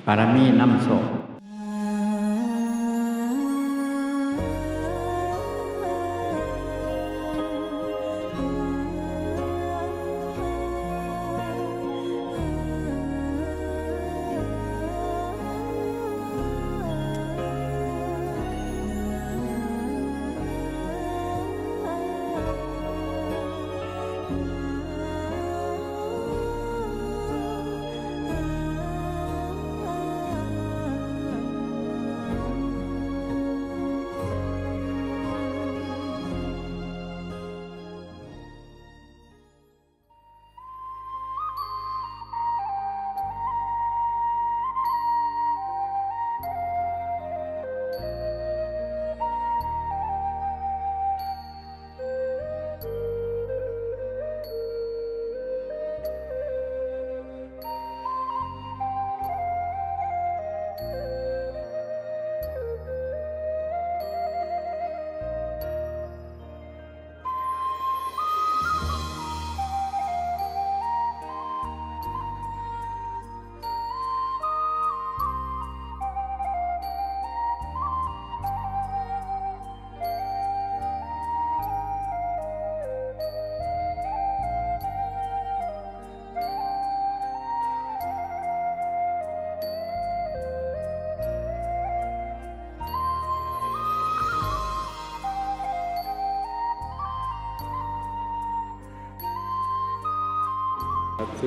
ບາລະມີນຳໂຊກ.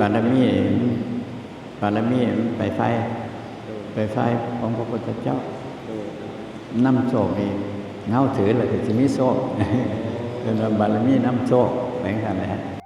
ບາລະມີ ບາລະມີມັນໄປໄຟ ໂດຍ ໄປໄຟຂອງພະພຸດທະເຈົ້າ ໂດຍ ນຳໂຊກນີ້ ເຮົາຖືແລ້ວກໍຊິມີໂຊກ ເອີ້ນວ່າບາລະມີນຳໂຊກ ແມ່ນຊັ້ນແຫຼະ.